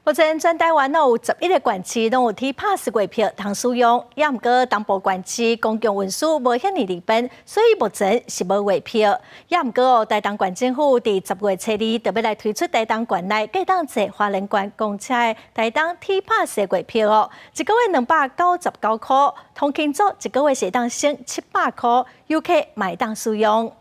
目前全台灣攏有11個縣市攏有 T Pass 月票通使用，也毋過東部縣市公共運輸無遐爾利便，所以目前是無月票。也毋過哦，台東縣政府佇10月初二就欲來推出台東縣內會當坐花蓮縣公車的台東 T Pass 月票哦，一個月299塊，通勤族一個月是會當省700塊，遊客嘛會當使用。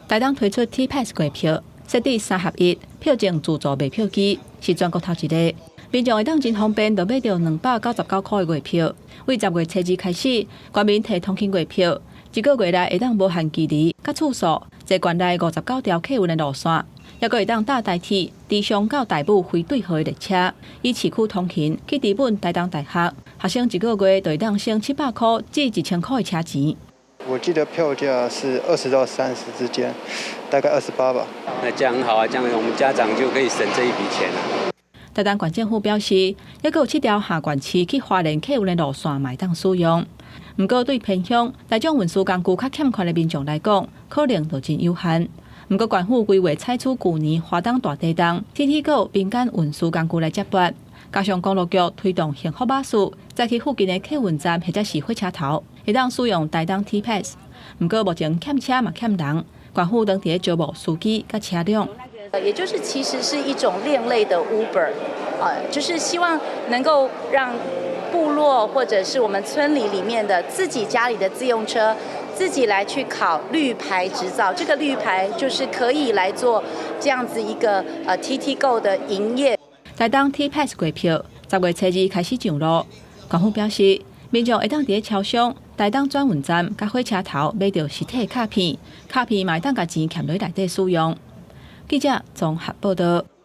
台東推出 T Pass 月票，設置三合一票證自助賣票機，是全國頭一个。民眾會當真方便，就買著299塊的月票。對10月初二開始，全民提通勤月票，一個月內會當無限距離佮次數，坐縣內59條客運的路線，猶閣會當搭台鐵池上到大武非對號的列車，以市區通勤去直奔台東大學。學生一個月就會當省700塊至1000塊的車錢。我記得票價是20到30之間，大概28吧。那這樣很好啊，這樣我們家長就可以省這一筆錢啦。台東縣政府表示，猶閣有七條下縣市去花蓮客運的路線嘛會當使用。毋過對偏鄉大眾運輸工具較欠缺的民眾來講，可能就真有限。毋過縣府規劃採取舊年花東大地動 TTGO 民間運輸工具來接駁，加上公路局推動幸福巴士，載去附近的客運站或者是火車頭，會當使用台東 T Pass。毋過目前欠車嘛欠人，縣府當佇咧招募司機佮車輛。也就是其實是一種另類的 Uber，啊，就是希望能夠讓部落或者是我們村里裡面的自己家裡的自用車，自己來去考綠牌執照。這個綠牌就是可以來做這樣子一個TTGO 的營業。台東 T Pass 月票10月初二開始上路，縣府表示，民眾會當佇咧超商、台東轉運站佮火車頭買著實體卡片，卡片嘛會當共錢嵌落內底使用。記者綜合報道。